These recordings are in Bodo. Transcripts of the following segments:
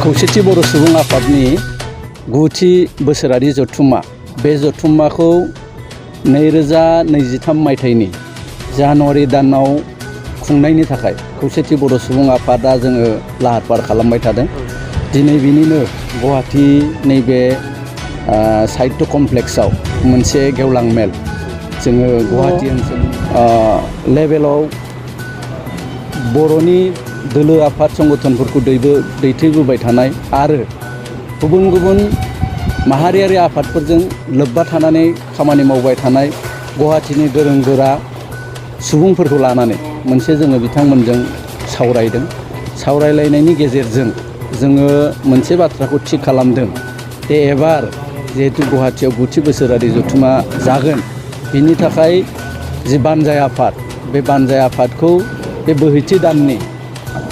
खौसेथि बर' सुबुं आफादनि 9थि बोसोरारि जथुम्मा बे जथुम्माखौ 2023 मायथाइनि जानुवारि दानाव खुंनायनि थाखाय खौसेथि बर' सुबुं आफादा जोङो लाहार फाहार खालामबाय थादों। दिनै बिनिनो गुवाहाटी नैबे साहित्य कमप्लेक्सआव मोनसे गेवलां मेल जोङो गुवाहाटी ओनसोल लेभेलाव बर'नि दोलो आफाद संगठनफोरखौ दैथायबोबाय थानाय आरो गुबुन गुबुन माहारियारि आफादफोरजों लोब्बा थानानै खामानि मावबाय थानाय गुवाहाटीनि गोरों गोरा सुबुंफोरखौ लानानै मोनसे जोङो बिथांमोनजों सावरायदों। सावरायलायनायनि गेजेरजों जोङो मोनसे बाथ्राखौ थि खालामदों दे एबार जिहेतु गुवाहाटीयाव 9थि बोसोरारि जथुम्मा जागोन बिनि थाखाय जि बानजाय आफाद बे बानजाय आफादखौ बे बोहैथि दाननि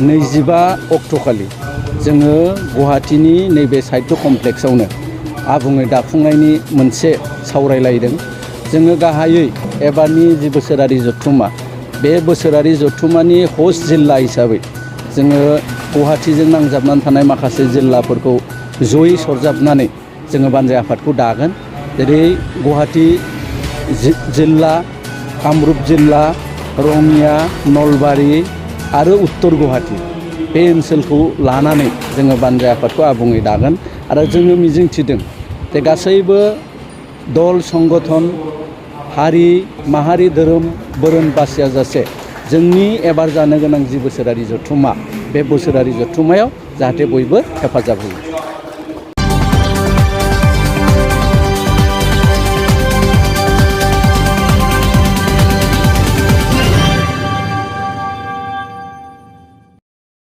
25 अक्ट'खालि जोङो गुवाहाटीनि नैबे साहित्य कमप्लेक्सआवनो आबुङै दाफुंनायनि मोनसे सावरायलायदों। जोङो गाहायै एबारनि जि बोसोरारि जथुम्मा बे बोसोरारि जथुम्मानि हस्ट जिल्ला हिसाबै जोङो गुवाहाटीजों नांजाबनानै थानाय माखासे जिल्लाफोरखौ जयै सरजाबनानै जोङो बानजाय आफादखौ दागोन। जेरै गुवाहाटी जिल्ला, कामरुप जिल्ला, रङिया, नलबारि आरो उत्तर गुवाहाटी बे ओनसोलखौ लानानै जोङो बानजाय आफादखौ आबुङै दागोन आरो जोङो मिजिंथिदों जे गासैबो दल संगठन हारि माहारि धोरोम बर'न बासियाजासे जोंनि एबार जानो गोनां जि बोसोरारि जथुम्मा बे बोसोरारि जथुम्मायाव जाहाथे बयबो हेफाजाब होयो।